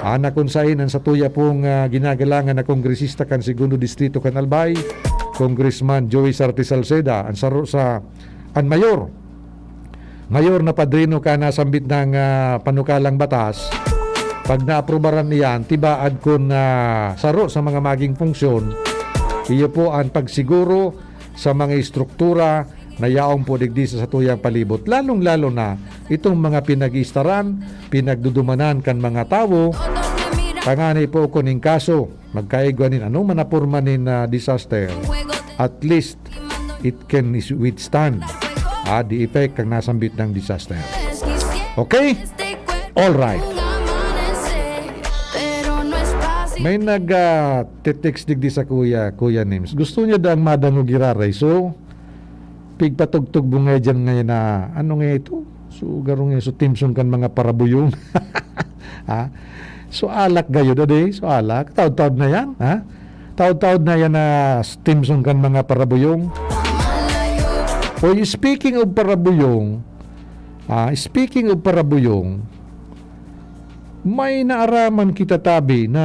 ana kun sain ang sa tuya pong, ah, ginagalangan na kongresista kan Segundo Distrito kan Albay, Congressman Joey Sarte Salceda, ang saro sa, ang mayor, mayor na padrino kan nasambit na, ah, panukalang batas, pag naaprubaran iyan, tibaad kun, ah, saro sa mga maging funksyon, iyo po ang pagsiguro sa mga estruktura na yaon po digdi sa satuyang palibot, lalong-lalo na itong mga pinag-iistaran, pinagdudumanan kan mga tawo, tangani po kun in kaso magkaigwa nin anong man na porma nin, ah, disaster, at least it can is-, withstand, ah, the effect kan nasambit na disaster. Okay? All right. May nag, ah, te-text digdi sa kuya, Kuya Nims. Gusto niya daang madangog giraray. So, pigpatugtog mo ngayon dyan ngayon na, ano nga ito? So, garo nga, so, theme song kan mga parabuyong. Ha? So, alak gayod, ade? So, alak. Taod-taod na yan, ha? Taod-taod na yan na theme song kan mga parabuyong. Oy, speaking of parabuyong, ah, speaking of parabuyong, may naaraman kita tabi na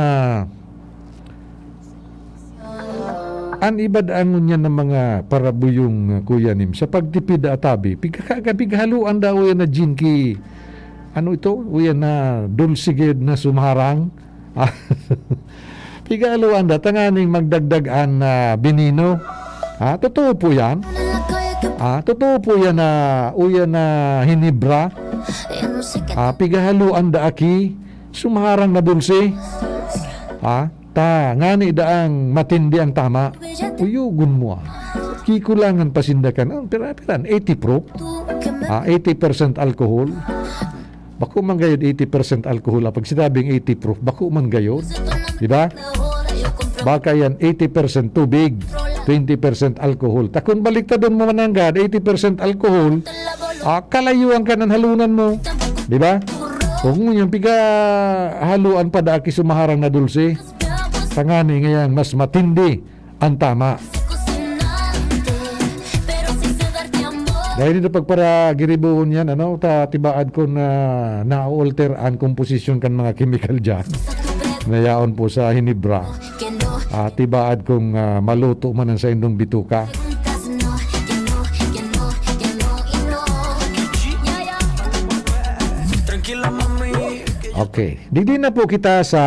an iba daa ngunyan na mga parabuyong, uh, Kuya Nim, sa pagtipid da atabi, pigka-, pighahaluan da uya na gin ki, ano ito? Uya na dulce gayod na sumaharang. Pighahaluan da, tanganing magdagdag an, ah, binino. Ha? Totoo po yan. Ha? Totoo po yan na, uya na hinibra. Ha? Pighahaluan da aki, sumaharang na dulce. Ha? Ta, ngani daang matindi ang tama. Uyugon mo, ah. Kikulangan pa sinda kan, ah, pira, pira, eighty proof. Ah, eighty percent alcohol. Bako man gayod eighty percent alcohol. Ah, pag sinabing eighty proof, bako man gayod. Di ba? Baka yan eighty percent tubig, twenty percent alcohol. Ta kun baliktadon mo man nanggad, eighty percent alcohol, ah, kalayuan ka nan halunan mo. Di ba? Kung yung piga haluan pa da aki sumaharang na dulce, tangani ngayon mas matindi ang tama. Dahil dito pagparagiribuhon yan, ano, ta, tibaad ko na na-alter ang komposisyon kan mga chemical dyan na yaon po sa hinibra. Ah, tibaad kung, ah, maluto man ang saindong bituka. Okay. Digdi na po kita sa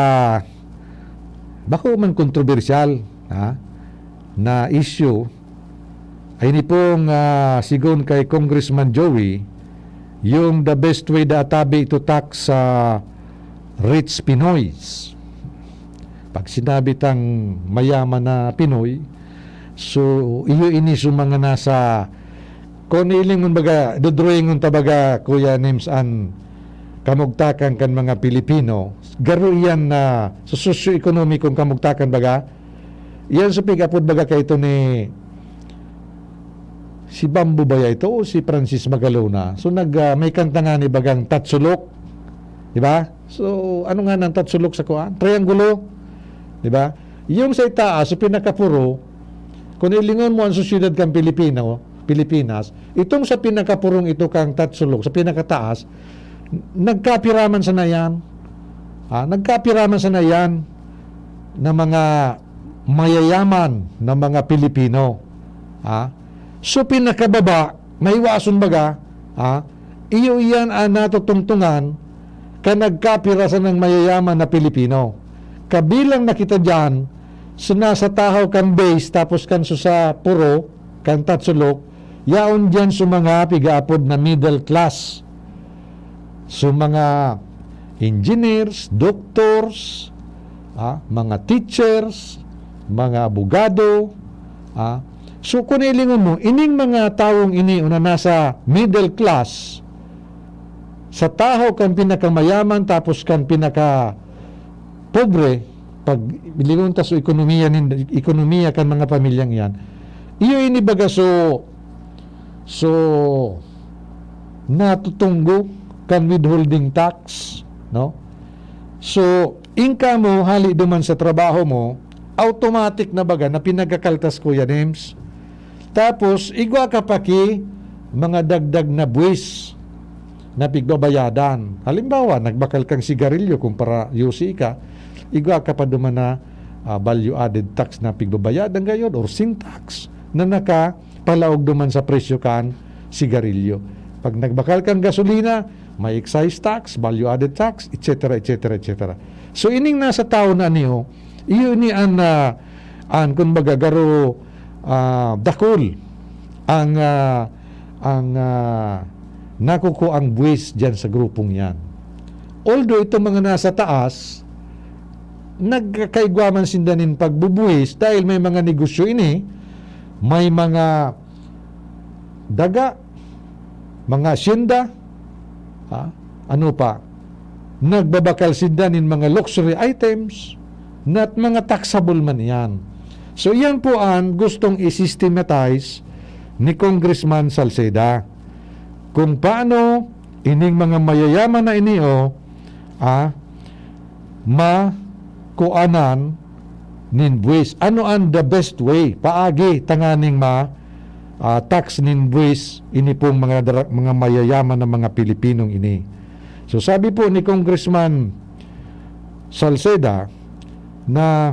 bako man kontrobersyal, ha, na issue. Ay ni pong, ah, sigon kay Congressman Joey, yung the best way da tabi to tax sa rich Pinoys. Pag sinabi tang mayaman na Pinoy, so, iyo ini sa mga nasa, kung ilingon baga, dodrawingon ta baga, Kuya Nims, an kamugtakan kan mga Pilipino, garo iyan na sa sosyo-ekonomikong kamugtakan baga, iyan sa pig-apod baga kaito ni, si Bambo ba ya ito o si Francis Magalona? So, nag, ah, may kanta nga ni bagang Tatsulok, di ba? So, ano nga nang Tatsulok sa kuan? Triangulo, di ba? Yung sa itaas, sa pinakapuro, kung ilingon mo ang sosyedad kan Pilipino, Pilipinas, itong sa pinakapurong ito kang Tatsulok, sa pinakataas, nagkapiraman sana yan. Ah, nagkapiraman sana yan na mga mayayaman na mga Pilipino. Ah, so, pinakababa, maiwason baga, ah, iyo iyan ang natutungtungan kan nagkapira sanang mayayaman na Pilipino. Kabilang na kita diyan, sa nasa tahaw kan base, tapos kan susa puro, kan tatsulok, yaon diyan sa mga pigaapod na middle class. So, mga engineers, doctors, ah, mga teachers, mga abogado, ah. So, kung ilingon mo, ining mga tawong ini o na nasa middle class, sa tahaw kan pinakamayaman tapos kan pinakapobre, pag lingon ta sa ekonomiya nin-, ekonomiya kan mga pamilyang iyan, iyo ini baga so So, natutunggo kan withholding tax, no? So, income mo, hali duman sa trabaho mo, automatic na baga na pinagkakaltas, Kuya Nems. Tapos, igwa ka pa ki mga dagdag na buwis na pigbabayadan. Halimbawa, nagbakal kang sigarilyo kung para yosi ka, igwa ka pa duman na, ah, value-added tax na pigbabayadan gayod or sin tax na nakapalaog duman sa presyo kan sigarilyo. Pag nagbakal kang gasolina, may excise tax, value-added tax, et cetera, et cetera, et cetera. So, ining nasa tawo na niyo, iyo ni an, ah, an, kumbaga, garo, ah, dakul ang, ah, ang, ah, nakukuang buwis diyan sa grupong yan. Although itong mga nasa taas, nagkakaigwa man sinda nin pagbubuwis dahil may mga negosyo ini, may mga daga, mga asyenda, ha? Ano pa? Nagbabakal sinda nin mga luxury items, na at mga taxable man iyan. So, iyan po an gustong i-systematize ni Congressman Salceda. Kung paano ining mga mayayaman na ini, oh, ah, makuanan nin buwis. Ano an the best way? Paagi tanganing ma, ah, tax nin buwis ini pong mga dara-, mga mayayaman na mga Pilipinong ini. So, sabi po ni Congressman Salceda na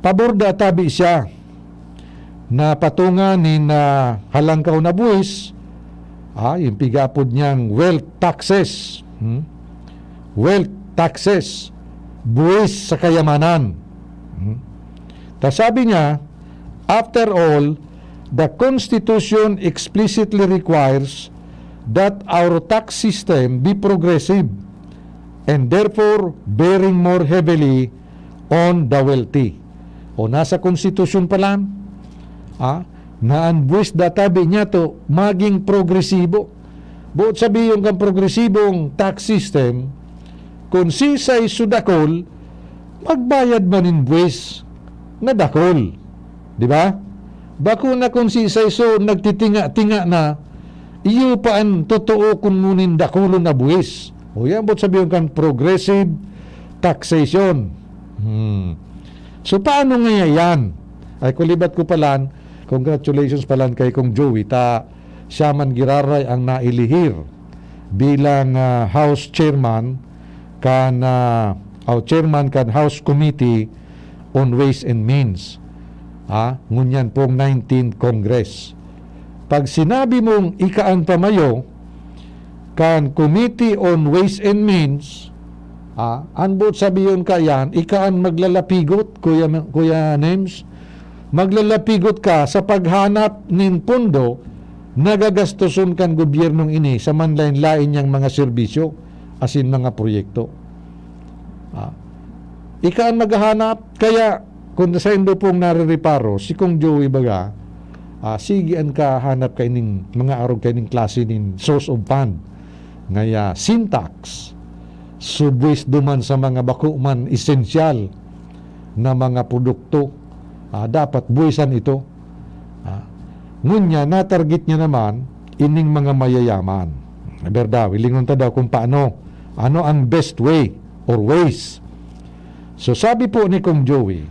pabor da tabi siya na patunga nin, ah, halangkaw na buwis, ah, yung pig-aapod niyang wealth taxes. Hmm? Wealth taxes, buwis sa kayamanan. Hmm? Ta sabi niya, "After all, the Constitution explicitly requires that our tax system be progressive and therefore bearing more heavily on the wealthy." O nasa konstitusyon pa lang, ah, na an buwis da tabi niyato magin progresibo. Boot sabihon kan progresibong tax system, kun siisay so dakul, magbayad man nin buwis na dakul. Di ba? Bako na kun siisay so nagtitinga-tinga na, iyo pa an totoo kun muning dakulon na buwis. O yan, boot sabihon kan progressive taxation. Hmm. So, paano ngaya yan? Ay, kulibat ko palan, congratulations palan kay Kong Joey, ta siya man giraray ang nailihir bilang, ah, House Chairman kan, ah, o Chairman kan House Committee on Ways and Means, ah, ngunyan pong nineteenth Congress. Pag sinabi mong ika an pamayo kan Committee on Ways and Means, ah, an boot sabihon ka yan, ika an maglalapigot, Kuya, Kuya Nems, maglalapigot ka sa paghanap nin pondo na gagastoson kan gobyernong ini sa manlaen-laen niyang mga serbisyo asin mga proyekto. Ah, ika an maghahanap, kaya kun saindo pong narireparo, si Kong Joey baga, ah, sige an kahanap kaining mga arog kaining klase nin source of fund. Ngaya, sin tax, so buwis duman sa mga bako man esensyal na mga produkto, ah, dapat buwisan ito. Ah, ngunyan, natarget niya naman ining mga mayayaman. Berda, hilingon ta daw kung paano, ano ang best way or ways. So, sabi po ni Kong Joey,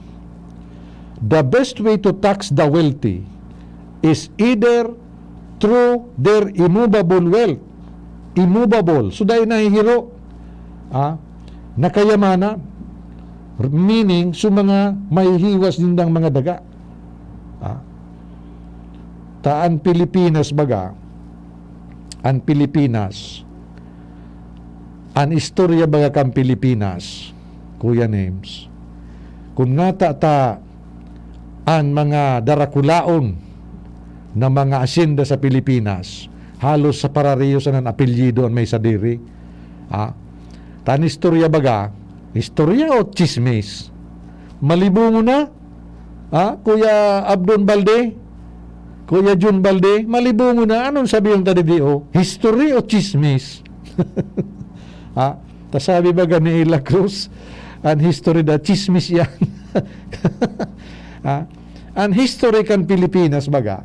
"The best way to tax the wealthy is either through their immovable wealth." Immovable. So, dai nahihiro, ah, na kayamanan. Meaning, so mga mahihiwas nindang mga daga. Ah. Ta an Pilipinas baga, an Pilipinas, an istorya baga kan Pilipinas, Kuya Nems, kun ngata ta an mga darakulaon na mga asyenda sa Pilipinas, halos sa parariyo sa nan apelyido an may sadiri. Ah, ta an istorya baga, istorya o tsismis? Malibongon na? Ah, Kuya Abdon Balde? Kuya Jun Balde? Malibongon na? Anong sabi yung tadi di, oh? History o tsismis? Ah, ta sabi baga ni Ila Cruz, an history da, tsismis yan. Ah, an history kan Pilipinas baga,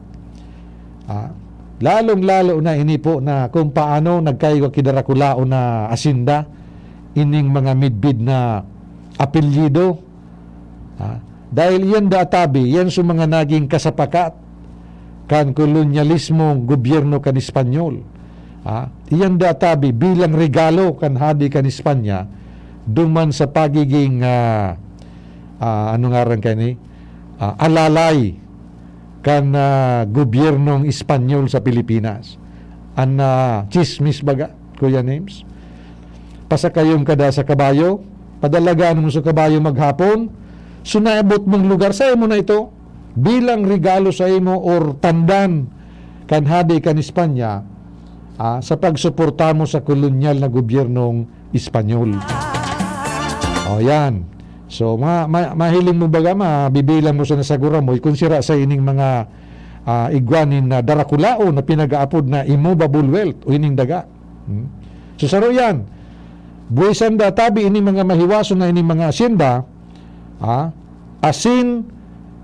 Ah, lalong-lalo na ini po na kung paano nagkaigwa ki darakulaon na asinda, ining mga midbid na apelyido. Ah, dahil iyan da tabi, iyan sa mga naging kasapakat kan kolonyalismong gobyerno kan Espanyol. Ah, iyan da tabi bilang regalo kan hadi kan Espanya duman sa pagiging, ah, ah, ano ngaran kani? Ah, alalay kan, ah, gobyernong Espanyol sa Pilipinas. An, ah, chismis baga, Kuya Names. Pasakayon ka da sa kabayo, padalagan mo sa kabayo maghapon, so naabot mong lugar, sa imo na ito, bilang regalo sa imo or tandan kan hadi kan Espanya, ah, sa pagsuporta mo sa kolonyal na gobyernong Espanyol. O, yan. So, ma-, ma-, mahiling mo baga, mabibilang mo sa nasagura mo, kung sira sa ining mga, ah, igwa nin, ah, darakulaon na pinag-aapod na immovable wealth o ining daga. Hmm? So, saro yan. Buwisan da tabi ining mga mahiwason na ining mga asyenda, ah, asin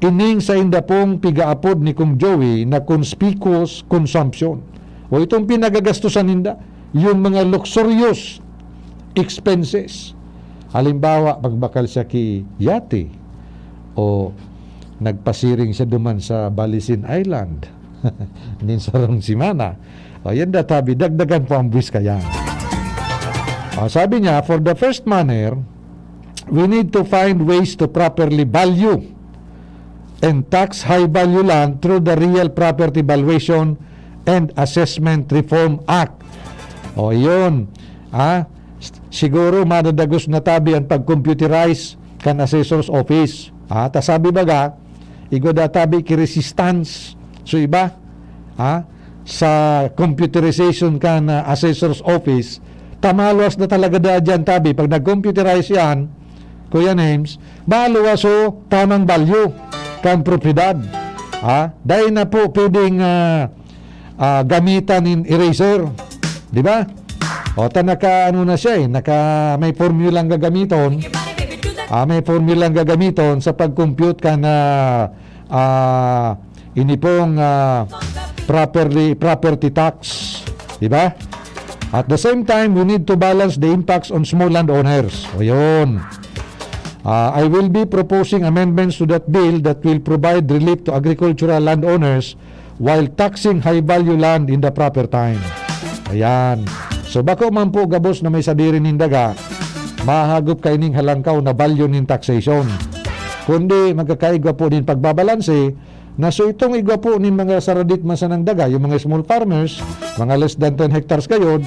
ining sainda pong pigaapod ni Kong Joey na conspicuous consumption. O itong pinagagastusan ninda, yung mga luxurious expenses. Halimbawa, magbakal siya ki yate o nagpasiring siya duman sa Balisin Island nin sarong semana. O, yan da tabi, dagdagan po ang buwis kaya. O, sabi niya, for the first manner, we need to find ways to properly value and tax high-value land through the Real Property Valuation and Assessment Reform Act. O, yun. Ah, s-, siguro madadagos na tabi ang pag-computerize kan assessor's office. Ah, ta sabi baga, igwa da tabi ki resistance. So, iba, ah, sa computerization kan, ah, assessor's office, ta maluwas na talaga da dyan tabi. Pag nag-computerize yan, Kuya Names, maluwas so tamang value kan propiedad. Ah, dai na po pwedeng, ah, ah, gamitan nin eraser. Di ba? O, ta naka, ano na siya eh, naka, may formula ang gagamiton. Ah, may formula ang gagamiton sa pag-compute kan, ah, ah, ini pong, ah, properly, property tax. Di ba? At the same time, we need to balance the impacts on small landowners. O, yun. Ah, I will be proposing amendments to that bill that will provide relief to agricultural landowners while taxing high-value land in the proper time. Ayan. So, bako man po gabos na may sadiri nin daga, mahagop kaining halangkaw na value nin taxation. Kundi magkakaigwa po nin pagbabalanse na so itong igwa po nin mga saradit man sanang daga, yung mga small farmers, mga less than ten hectares gayod,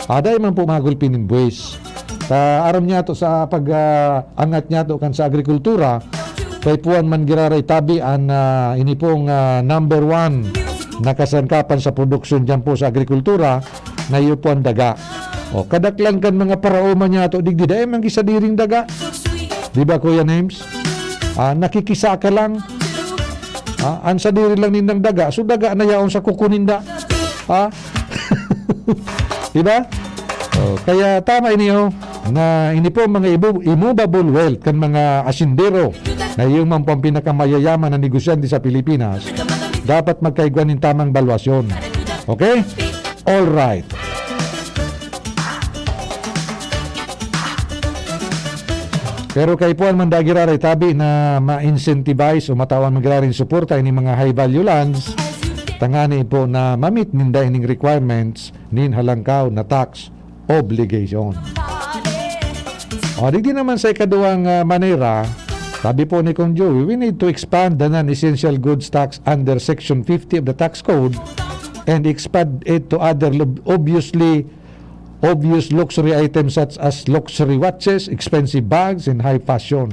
aday man po magulpi nin buwis. Ta aram niya to sa pag, ah, angat niya to kan sa agrikultura, kay puan man giraray tabi an, ah, ini pong, ah, number one na kasangkapan sa produksyon diyan po sa agrikultura, na iyo po ang daga. O, kadaklan kan mga paraoma niya to, digdi, dai man gisadiring daga. Di ba, Kuya Names? Ah, nakikisaka lang. Ah, ang sadiri lang nindang daga, so daga na yaon sa kuko ninda. Ha? Di ba? Oh, kaya tama ini, oh, na ini po ang mga ibu-, immovable wealth kan mga asindero na iyo man po ang pinakamayayaman na negosyante sa Pilipinas. Dapat magkaigwa nin tamang balwasyon. Okay? All right. Pero kaipuhan man da giraray tabi na ma-incentivize o matawan man giraray suporta ini mga high value lands, tangani po na ma-meet ninda ining requirements nin halangkaw na tax obligation. O, digdi naman sa ikaduwang, ah, manera, sabi po ni Kong Joey, we need to expand the non-essential goods tax under Section fifty of the Tax Code and expand it to other lub-, obviously, obvious luxury items such as luxury watches, expensive bags, and high fashion.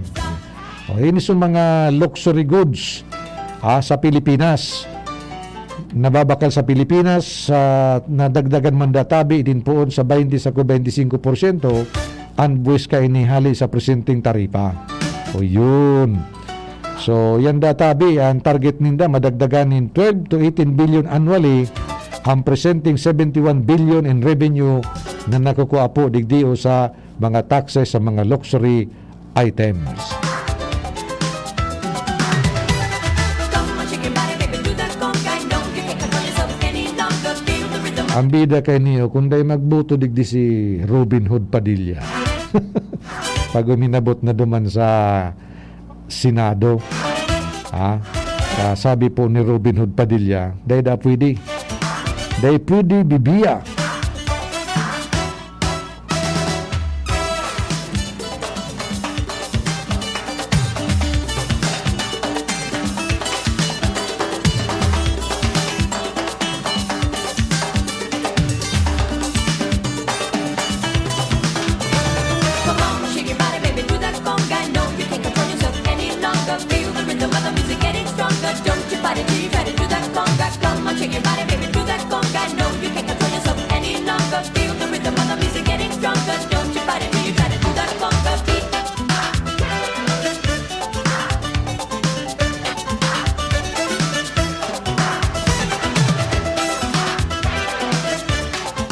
O, ini sa mga luxury goods, ah, sa Pilipinas. Nababakal sa Pilipinas, ah, nadagdagan man da tabi din poon sa baynte sako, baynte singko porsyento ang buwis kaini hali sa presenteng taripa. O, yun. So, yan da tabi, ang target ninda, madagdagan nin twelve to eighteen billion annually ang presenteng seventy-one billion in revenue na nakukuha po digdi o sa mga taxes sa mga luxury items. Come on, shake your body, baby, do that conga. Don't you take a promise of Ang bida kay niyo, kung dai magboto digdi si Robin Hood Padilla. Pag uminabot na duman sa Senado, ha? Sa sabi po ni Robin Hood Padilla, "Dai da pwede. Dai pwede, bibiya." Come on, shake your body, baby, do that conga. No, you can't control yourself any longer. Feel the rhythm of the music getting stronger. Don't you fight it till you try to do that conga. Come on, shake your body, baby, do that conga. No, you can't control yourself any longer. Feel the rhythm of the music getting stronger. Don't you fight it till you try to do that conga beat.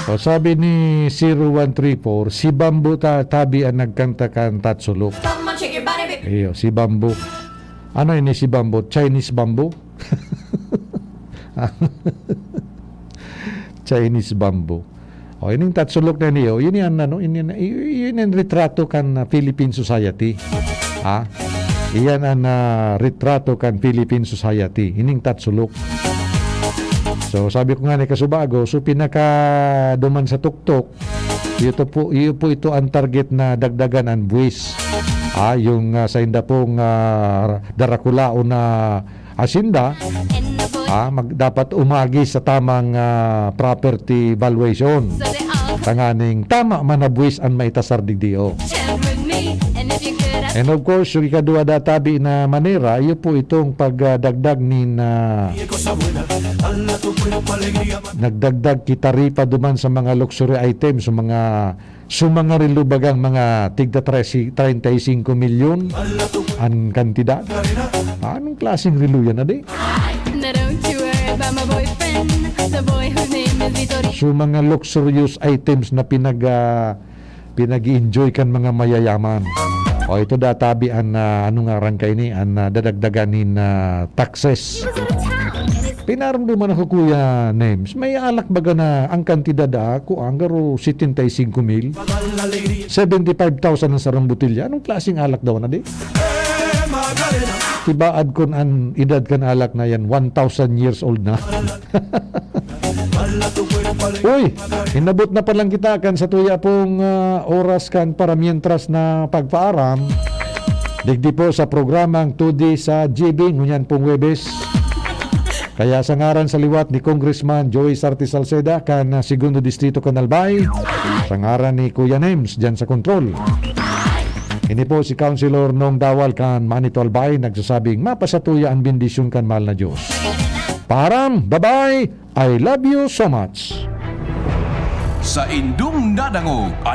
O, sabi ni zero one three four, si Bamboo ta-, tabi ang nagkanta kan Tatsulok. Come on, shake your body, baby. Iyo, si Bamboo. Ano ini si Bamboo? Chinese Bamboo? Chinese Bamboo. O, ining Tatsulok na niyo, yun yan, ano, yun yan, y-, yun yan retrato kan, ah, Philippine Society. Ha? Iyan ang, ah, retrato kan Philippine Society. Ining Tatsulok. So, sabi ko nga ni Kasubago, so, pinaka duman sa tuktok, ito po, iyo po ito ang target na dagdagan ang buwis. Ah, yung, ah, sa inda pong, ah, darakulaon na asinda, ah, mag-, dapat umagi sa tamang, ah, property valuation. Tanganing tama man na buwis ang maitasar digdi, oh. And of course, yung ikaduwa databi na manera, iyo po itong pagdagdag nin, ah, nagdagdag ki taripa duman sa mga luxury items, sa mga, sa mga relo bagang mga tigda tresi, treinta y cinco milyon ang kantidad. Anong klaseng relo yan, adi? Now don't you worry about my boyfriend, the boy whose name is Vitorino. So, mga luxurious items na pinag, ah, pinag-i-enjoy kan mga mayayaman. O, ito databi an, ah, ano nga rang kaini, an, ah, dadagdagan nin, ah, taxes. Pinarumduman ako, Kuya Nems. May alak baga na ang kantidad, ah, kuan, garo setenta y cinco mil? Seventy-five thousand ang sarong botelya. Anong klaseng alak daw na di? Tibaad kun an edad kan alak na yan, one thousand years old na. Uy, inabot na palang kita kan sa tuya pong, ah, oras kan para mientras na pagpaaram. Digdi po sa programang Today sa G B, ngunyan pong Huwebes. Kaya sa ngaran sa liwat ni Congressman Joey Sarte Salceda kan, ah, Segundo Distrito kan Albay, sa ngaran ni Kuya Nems dyan sa kontrol. Ini po si Councilor Nong Dawal kan Manito Albay nagsasabing mapasatuya ang bendisyon kan mahal na Diyos. Paaram, bye-bye, I love you so much. Sa indong nadangog,